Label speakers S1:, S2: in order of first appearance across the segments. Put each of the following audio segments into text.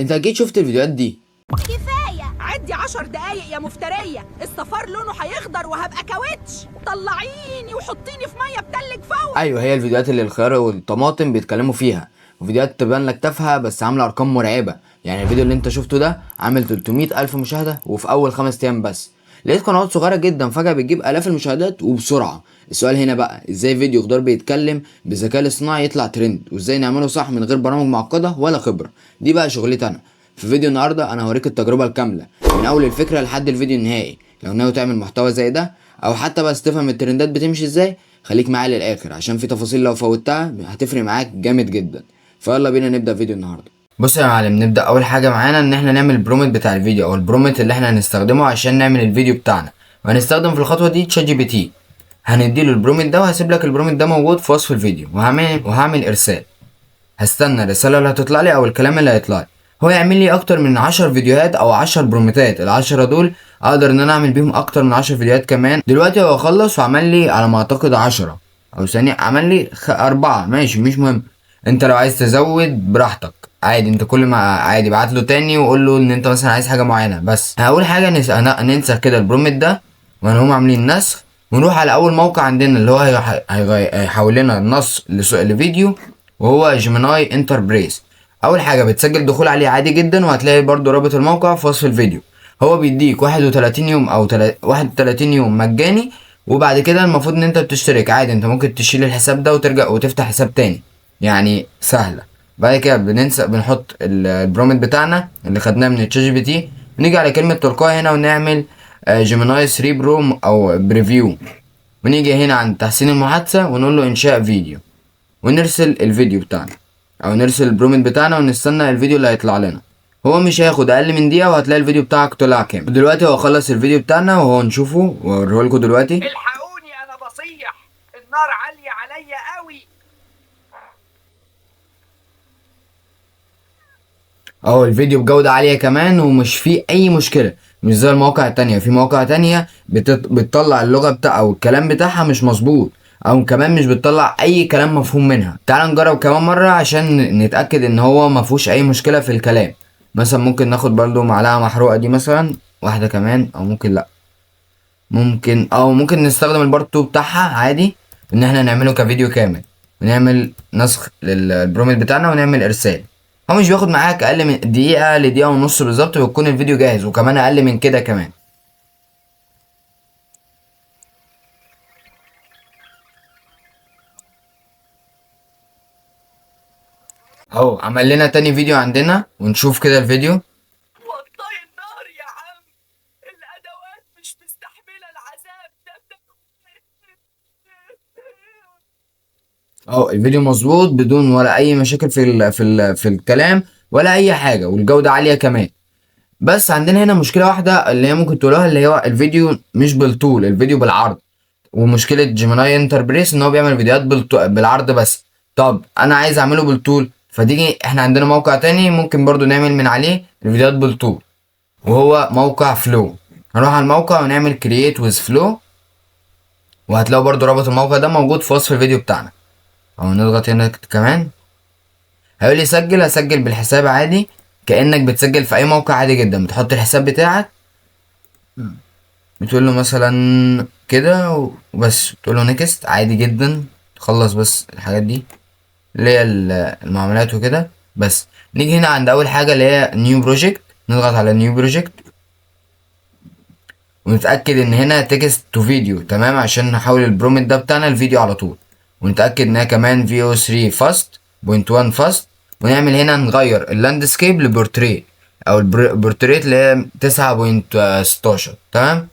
S1: انت اكيد شفت الفيديوهات دي.
S2: كفاية عدي 10 دقايق يا مفترية، الصفار لونه هيخضر وهبقى كاوتش. طلعيني وحطيني في مية بتلج فوق.
S1: ايوه، هي الفيديوهات اللي الخيار والطماطم بيتكلموا فيها، وفيديوهات تبان لك تافهة بس عامله ارقام مرعبة. يعني الفيديو اللي انت شفته ده عامل 300 الف مشاهده وفي اول 5 ايام بس. لقيت قنوات صغيرة جدا فجاة بتجيب الاف المشاهدات وبسرعة. السؤال هنا بقى، ازاي فيديو خضار بيتكلم بالذكاء الاصطناعي يطلع ترند، وازاي نعمله صح من غير برامج معقدة ولا خبره؟ دي بقى شغلتي انا. في فيديو النهارده انا هوريك التجربة الكاملة من اول الفكرة لحد الفيديو النهائي. لو ناوي تعمل محتوى زي ده او حتى بس تفهم الترندات بتمشي ازاي، خليك معايا للاخر عشان في تفاصيل لو فوتها هتفرق معاك جامد جدا. فيلا بينا نبدا فيديو النهارده. بص يا معلم، نبدا اول حاجة معانا ان احنا نعمل ال prompt بتاع الفيديو، او ال prompt اللي احنا هنستخدمه عشان نعمل الفيديو بتاعنا. وهنستخدم في الخطوة دي ChatGPT. هنديله ال prompt ده، وهسيب لك ال prompt ده موجود في وصف الفيديو. وهعمل ارسال. هستنى الرسالة اللي هتطلع لي او الكلام اللي هيطلع لي. هو يعمل لي اكتر من 10 فيديوهات او 10 برومتات. ال10 دول اقدر ان انا اعمل بيهم اكتر من 10 فيديوهات كمان. دلوقتي هو خلص وعمل لي على ما اعتقد 10 او ثانية، عمل لي 4. ماشي، مش مهم. انت لو عايز تزود براحتك عادي، انت كل ما عادي ابعت له تاني وقول له ان انت مثلا عايز حاجة معينة. بس هقول حاجة، ننسخ كده ال prompt ده، وهنقوم عاملين نسخ ونروح على اول موقع عندنا اللي هو هيحول لنا النص لفيديو، وهو Gemini Enterprise. اول حاجة بتسجل دخول عليه عادي جدا، وهتلاقي برضو رابط الموقع في وصف الفيديو. هو بيديك 31 يوم او 31 يوم مجاني، وبعد كده المفروض ان انت بتشترك عادي. انت ممكن تشيل الحساب ده وترجع وتفتح حساب تاني، يعني سهلة. بعد كده بنحط ال prompt بتاعنا اللي خدناه من ChatGPT، ونيجي على كلمة تلقائي هنا ونعمل Gemini 3 Pro او preview، ونيجي هنا عند تحسين المحادثة ونقول له انشاء فيديو، ونرسل الفيديو بتاعنا او نرسل ال prompt بتاعنا، ونستنى الفيديو اللي هيطلع لنا. هو مش هياخد اقل من دقيقة وهتلاقي الفيديو بتاعك طلع كامل. دلوقتي هو خلص الفيديو بتاعنا وهو نشوفه واوريه لكم دلوقتي.
S3: الحقوني انا بصيح، النار عالية عليا قوي.
S1: اهو الفيديو بجودة عالية كمان ومش فيه اي مشكلة، مش زي المواقع التانية. في مواقع تانية بتطلع اللغة بتاع او الكلام بتاعها مش مظبوط، او كمان مش بتطلع اي كلام مفهوم منها. تعال نجرب كمان مرة عشان نتأكد ان هو ما فيهوش اي مشكلة في الكلام. مثلا ممكن ناخد برضو معلقة محروقة دي مثلا، واحدة كمان، او ممكن لا، ممكن، او ممكن نستخدم ال part 2 بتاعها عادي ان احنا نعمله كفيديو كامل، ونعمل نسخ لل prompt بتاعنا ونعمل ارسال. هو مش بياخد معاك اقل من دقيقة لدقيقة ونص بالظبط بيكون الفيديو جاهز، وكمان اقل من كده كمان. اهو عمل لنا تاني فيديو عندنا، ونشوف كده الفيديو.
S3: وطي النار يا عم، الادوات مش مستحملة العذاب ده.
S1: اهو الفيديو مظبوط بدون ولا اي مشاكل في الكلام ولا اي حاجة، والجودة عالية كمان. بس عندنا هنا مشكلة واحدة اللي هي ممكن تقولوها، اللي هو الفيديو مش بالطول، الفيديو بالعرض. ومشكلة Gemini Enterprise ان هو بيعمل فيديوهات بالعرض بس. طب انا عايز اعمله بالطول، فتيجي احنا عندنا موقع تاني ممكن برضو نعمل من عليه الفيديوهات بالطول، وهو موقع Flow. هنروح على الموقع ونعمل create with Flow، وهتلاقوا برضو رابط الموقع ده موجود في وصف الفيديو بتاعنا. او نضغط هنا كمان، هيقول لي سجل. هسجل بالحساب عادي كأنك بتسجل في اي موقع عادي جدا. بتحط الحساب بتاعك، بتقول له مثلا كده وبس، تقول له next عادي جدا. تخلص بس الحاجات دي اللي هي المعاملات وكده. بس نيجي هنا عند اول حاجة اللي هي new project، نضغط على new project ونتأكد ان هنا text to video، تمام، عشان نحول ال prompt ده بتاعنا الفيديو على طول. ونتأكد انها كمان Veo 3 fast point 1 fast، ونعمل هنا نغير ال landscape ل portrait او البورتريت اللي هي 9.16، تمام،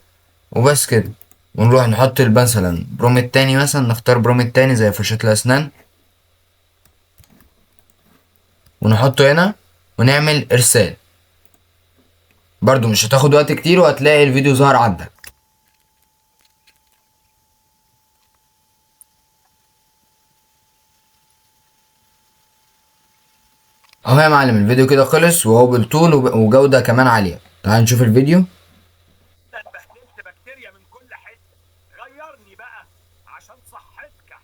S1: وبس كده. ونروح نحط مثلا prompt تاني، مثلا نختار prompt تاني زي فرشاة الاسنان ونحطه هنا ونعمل ارسال. برضو مش هتاخد وقت كتير وهتلاقي الفيديو ظهر عندك. اهو يا معلم الفيديو كده خلص، وهو بالطول وجودة كمان عالية. تعال نشوف الفيديو.
S3: انا اتبهدلت بكتيريا من كل حتة، غيرني بقى عشان صحتك.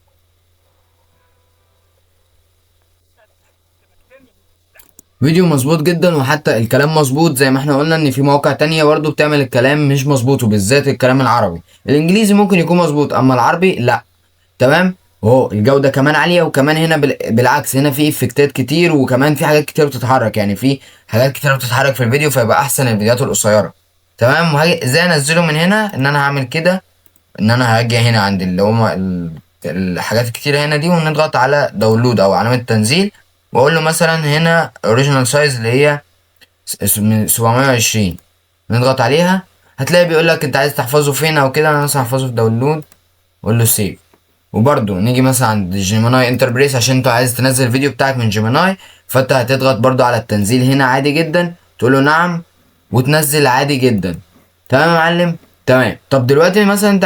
S1: فيديو مظبوط جدا، وحتى الكلام مظبوط زي ما احنا قلنا ان في مواقع تانية برضو بتعمل الكلام مش مظبوط، وبالذات الكلام العربي. الانجليزي ممكن يكون مظبوط اما العربي لا. تمام، وهو الجودة كمان عالية، وكمان هنا بالعكس هنا في effect ات كتير، وكمان في حاجات كتير بتتحرك، يعني في حاجات كتير بتتحرك في الفيديو، فيبقى احسن الفيديوهات القصيرة. تمام، وهاجي ازاي انزله من هنا؟ ان انا هعمل كده، ان انا هاجي هنا عند اللي هما الحاجات الكتيرة هنا دي، ونضغط على download او علامة تنزيل، واقول له مثلا هنا original size اللي هي 720، نضغط عليها هتلاقي بيقول لك انت عايز تحفظه فين او كده. انا مثلا هحفظه في download، واقول له save. وبرده نيجي مثلا عند Gemini Enterprise، عشان انت عايز تنزل الفيديو بتاعك من Gemini، فانت هتضغط برده على التنزيل هنا عادي جدا، تقول له نعم وتنزل عادي جدا. تمام يا معلم؟ تمام. طب دلوقتي مثلا انت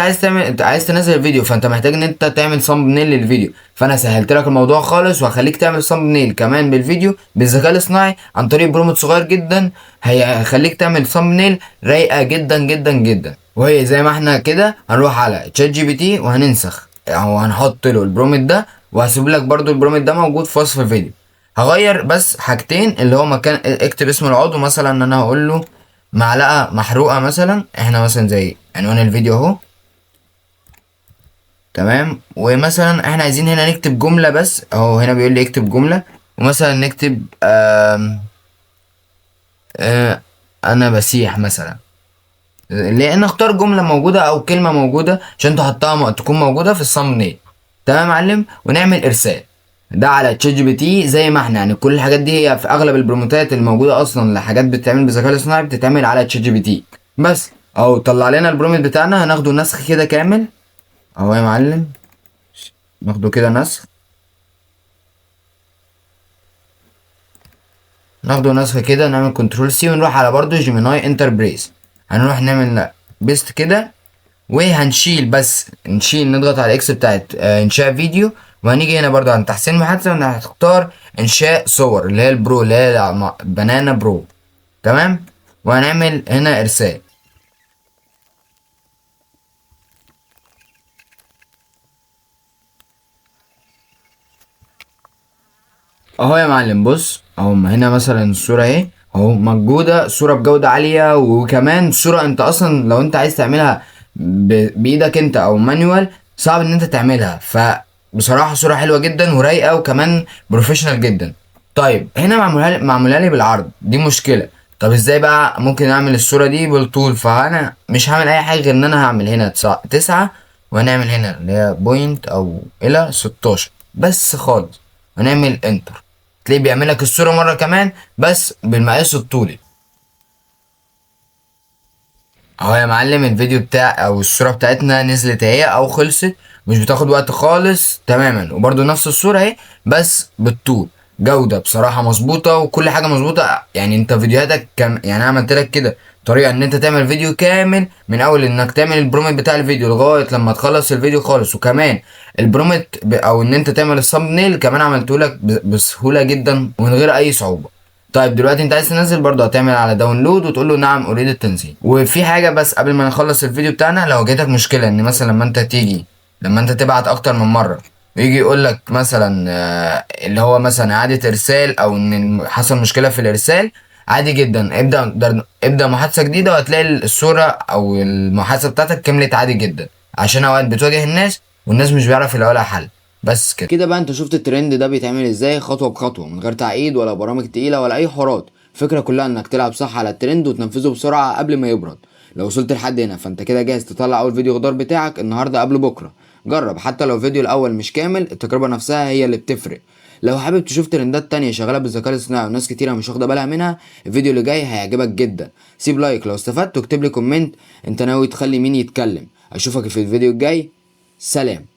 S1: عايز تنزل الفيديو، فانت محتاج ان انت تعمل thumbnail للفيديو، فانا سهلت لك الموضوع خالص وهخليك تعمل thumbnail كمان بالفيديو بالذكاء الاصطناعي عن طريق prompt صغير جدا، هيخليك تعمل thumbnail رايقة جدا جدا جدا. وهي زي ما احنا كده هنروح على ChatGPT وهننسخ او هنحط له ال prompt ده، وهسيب لك برده ال prompt ده موجود في وصف الفيديو. هغير بس حاجتين، اللي هو مكان اكتب اسم العضو، مثلا ان انا هقول له معلقة محروقة مثلا، احنا مثلا زي عنوان الفيديو اهو. تمام، ومثلا احنا عايزين هنا نكتب جملة بس، اهو هنا بيقول لي اكتب جملة، ومثلا نكتب انا بسيح مثلا، لان اختار جملة موجودة او كلمة موجودة عشان تحطها تكون موجودة في ال thumbnail. تمام يا معلم، ونعمل ارسال ده على ChatGPT زي ما احنا، يعني كل الحاجات دي هي في اغلب ال prompt ات الموجودة اصلا لحاجات بتتعمل بالذكاء الاصطناعي بتتعمل على ChatGPT بس. اهو طلع لنا ال prompt بتاعنا، هناخده نسخ كده كامل اهو يا معلم، ناخده كده نسخ، ناخده نسخ كده، نعمل control C، ونروح على برضو Gemini Enterprise، هنروح نعمل paste كده، وهنشيل بس نشيل، نضغط على X بتاعت انشاء فيديو، وهنيجي هنا برضو عند تحسين محادثة وهنختار انشاء صور اللي هي ال Pro، اللي هي Banana Pro. تمام، وهنعمل هنا ارسال. اهو يا معلم، بص اهو هنا مثلا الصورة اهي، اهو موجودة صورة بجودة عالية، وكمان صورة انت اصلا لو انت عايز تعملها بايدك انت او manual صعب ان انت تعملها، فبصراحة صورة حلوة جدا ورايقة وكمان professional جدا. طيب هنا معمولها لي بالعرض، دي مشكلة. طب ازاي بقى ممكن اعمل الصورة دي بالطول؟ فانا مش هعمل اي حاجة غير ان انا هعمل هنا 9، وهنعمل هنا اللي هي point او الى 16 بس خالص، ونعمل enter. تلاقيه بيعمل لك الصورة مرة كمان بس بالمقاس الطولي. اهو يا معلم الفيديو بتاع او الصورة بتاعتنا نزلت اهي او خلصت، مش بتاخد وقت خالص تماما، وبرده نفس الصورة اهي بس بالطول، جودة بصراحة مظبوطة وكل حاجة مظبوطة. يعني انت فيديوهاتك كم، يعني انا عملت لك كده طريقة ان انت تعمل فيديو كامل من اول انك تعمل ال prompt بتاع الفيديو لغاية لما تخلص الفيديو خالص، وكمان ال prompt او ان انت تعمل ال thumbnail كمان عملته لك بسهولة جدا ومن غير اي صعوبة. طيب دلوقتي انت عايز تنزل برضه هتعمل على download وتقول له نعم اريد التنزيل. وفي حاجة بس قبل ما نخلص الفيديو بتاعنا، لو جاتك مشكلة ان مثلا لما انت تبعت اكتر من مرة ويجي يقول لك مثلا اللي هو مثلا اعادة ارسال او ان حصل مشكلة في الارسال، عادي جدا ابدأ محادثة جديدة وهتلاقي الصورة او المحادثة بتاعتك كملت عادي جدا، عشان اوقات بتواجه الناس والناس مش بيعرف يلاقوا لها حل. بس كده. كده بقى انت شفت الترند ده بيتعمل ازاي خطوة بخطوة من غير تعقيد ولا برامج تقيلة ولا اي حوارات. الفكرة كلها انك تلعب صح على الترند وتنفذه بسرعة قبل ما يبرد. لو وصلت لحد هنا فانت كده جاهز تطلع اول فيديو خضار بتاعك النهارده قبل بكره. جرب حتى لو الفيديو الاول مش كامل، التجربة نفسها هي اللي بتفرق. لو حابب تشوف ترندات تانية شغالة بالذكاء الاصطناعي وناس كتيرة مش واخده بالها منها، الفيديو اللي جاي هيعجبك جدا. سيب like لو استفدت واكتب لي comment انت ناوي تخلي مين يتكلم. اشوفك في الفيديو الجاي، سلام.